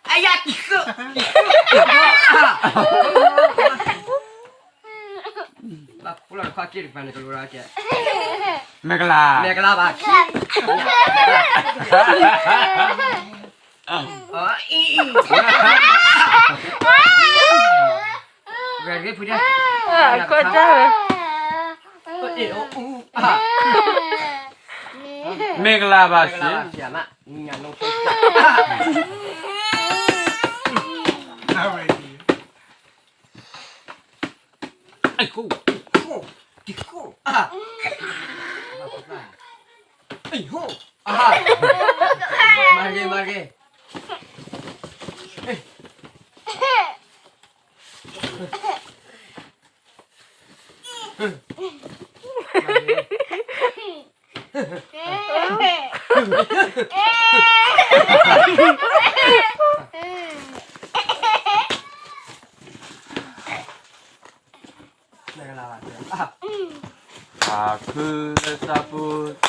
အယၤ တံၤဃု, တံၤဃု, ဘၣ်ခိၣ်လီၤတခီက့ၣ်တကပၤန့ၣ် ကလိၤလီၤကဲ, မဲာ်ကလၤ, မဲာ်ကလၤဘၣ်ဆံ, အံၤ, ဂဲၤတဂ့ၤဖုဒဲး, အ့ၣ်, အူ, အါ, မဲာ်ကလၤဘၣ်ဆံ, မဲာ်ကလၤဘၣ်ဆံ, အမ, ညၣ်လိ, အဝဲ, အံၤ, ဃိ, ဃိ, တံၤဃိ, အါ, အံၤ, ဃိ, အါ, မၤတဂ့ၤ, မၤတဂ့ၤ, မ့ၢ်လၢ, အါ, အခုလၢသးပူၤတဘ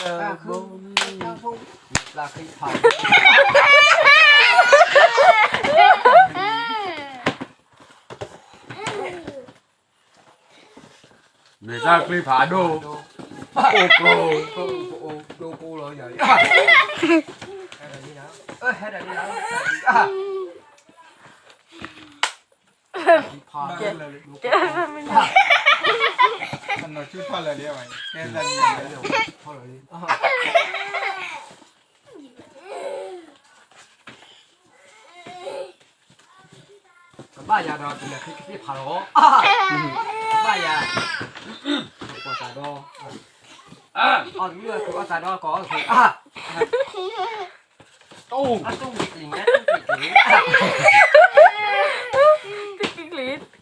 ိ, လၢဃံဖး, မ့ၢ်တၢ်ချံဖးဒိၣ်, အိၣ်ကျိ, အိၣ်ကျိလီၤ, ဟဲဒၣ်လံ, ဟဲဒၣ်လံ, ဖး, ကဲ, ကဲ, ကဲ, ကဘၣ်ယၤဒီး တလဲၤဖံကသ့ၣ်ဖးလီၤ, ကဘၣ်ယၤ, ကီၢ်သးဒီ, အီၣ်တမုၢ်အီၣ်သးဒီ ကီၢ်အီၣ်သး, အတူၢ်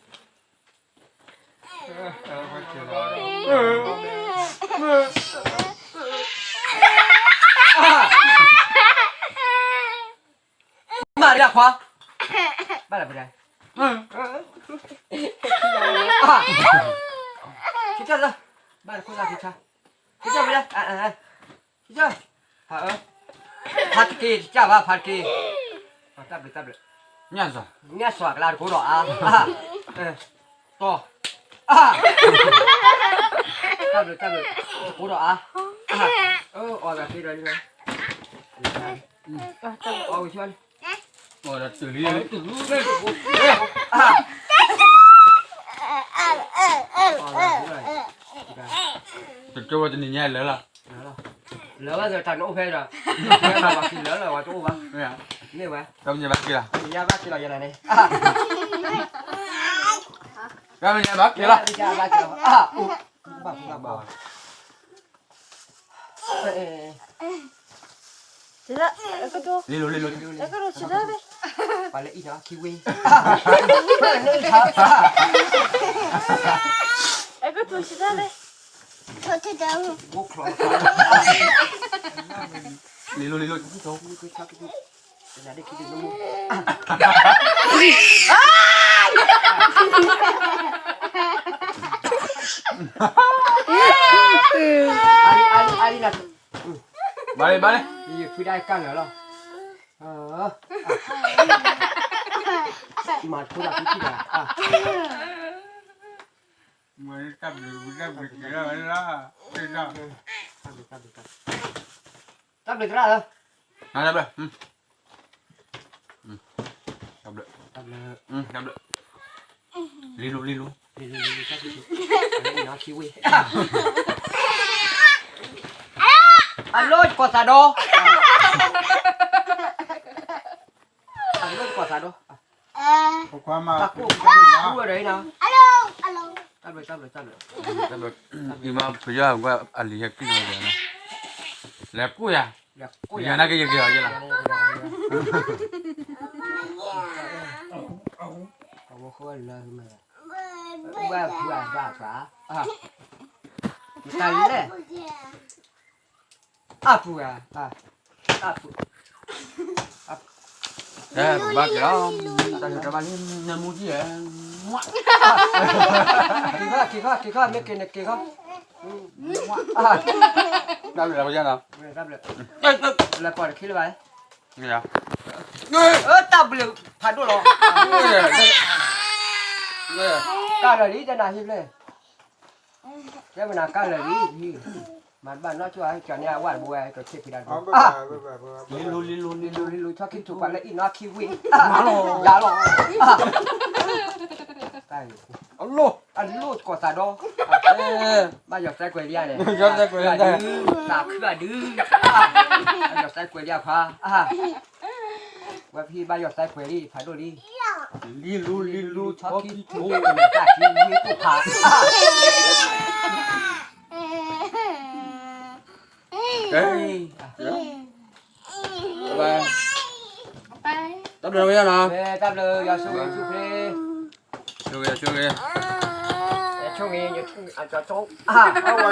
ကလံၤညါ, တူၢ်ကလံၤ, တူၢ်ကလံၤ, မၤဒၣ်ခွါ, ဘၣ်လၢပဒၣ်, ခံကလၢ, ဘၣ်လၢခိၣ်သၣ်ခံဆါ, ခံကလၢ, ဖးတက့ၢ်, တကဘၣ် ဖးတက့ၢ်, တၢ်ဘျုး တၢ်ဘျုး, ညၣ်စီၤကလါတကိးဒီးအါ, တီ, တၢ်ဘျုး တၢ်ဘျုး, တကိးဒီးအါ, အီၣ်သးသ့ဒီးလံ, အီၣ်ဝံၤဆၢလံ, အီၣ်ဒီးတုၤလံ, တကဝဲတနံၤညါလၢလီၤ, လၢဘၣ်သတးနအိၣ်ဖဲဒီး, လၢလီၤဝဲတအိၣ်ဘၣ်, မ့ၢ်ဝဲ, တမ့ၢ်ဘၣ်က့ၤလီၤ, တမ့ၢ်ဘၣ်က့ၤလီၤ, ဘၣ်က့ၤလီၤ, ဘၣ်က့ၤလီၤ, လံလိၤ လံလိၤ, ပှၤလၢအံၤဒီးခံဝ့, လံလိၤ လံလိၤ, အါလံ အါလံ အါလံ, ဘၣ်လံဘၣ်လံ, ယဖုဒၣ်ကၢ်လၢာ်လီၤ, မၤတဖိဒၣ်ဖုထံၣ်ဘၣ်, တၢ်ဘျုးသရၣ်ဧၢ, တၢ်ဘျုးသရၣ်ဧၢ, တၢ်ဘျုး, လံလိၤ လံလိၤ, လံလိၤ လံလိၤ, အလီၢ်ကီၢ်သးဒီ, အလီၢ်ကီၢ်သးဒီ, တၢ်ကိၢ်, တၢ်ကိၢ်ဒီးအံၤနီၤ, တၢ်ဘျုး တၢ်ဘျုး တၢ်ဘျုး, အံၤမ့ၢ်ပယီၤအလံၤဟဲကံၢ်နီၤ, လဲၤကိၢ်ယၤ, ယၤနာ်က့ယက့ၤအီၤယဲလီၤ, အဝဲဃိလၢမ့ၢ်, ဘၣ်ပှၤဘၣ်ပှၤ, တၢ်လဲၣ်, အပူၤဧါ, အပူၤ, ဘၣ်က့ၤလီၤ, တၢ်ယိၤတၢ်ဘၣ်လံ, နမူကံၢ်ဧါ, က့ၤဘၣ် က့ၤခီ က့ၤခီ မ့ၢ်က့ၤန့ၣ်က့ၤခီ, တၢ်ဘျုးလီၤ, တၢ်ဘျုး, လဲၤပိာ်တခံလၢၤဘၣ်, တၢ်ဘျုးဖးဒိၣ်လီၤ, ကၢ်လၢာ်လံ တဲနၤဟံၣ်ဖျၢၣ်, တဲမနၤကၢ်လၢာ်လံ, မၤတဘၣ်နီၢ်ကၠိ ကၠီၤန့ၢ်အဝၢ်တဘိဝဲ ကၠီၤဆ့ၣ်ဖံးဒၣ်တဘိ, လံလူလံလူလံလူလံလူ ဆီခံထူၣ်ပှၤလၢအံၣ်နီၢ်ခံဝံၣ်, ယၤလီၤ, အလိၣ်ကီၢ်သးဒီ, ဘၣ်ယီၤသဲကွဲးလံဧါန့ၣ်, သးခုအဒု, ဘၣ်ယီၤသဲကွဲးလံအခွါ, ဝဲဖံဘၣ်ယီၤသဲကွဲးလံ ဖးဒိၣ်လံ, လံလူလံလူ ဆီခံထူၣ် တၢ်ခံဝံၣ်ကိၣ်ဖး တၢ်ဘျုးဝဲယါနီၤ, တၢ်ဘျုးယါဆိၣ်ဂ့ၤဆိၣ်ဂ့ၤ, ဆိၣ်ဂ့ၤဆိၣ်ဂ့ၤ, ဆိၣ်ဂ့ၤ, အဝဲ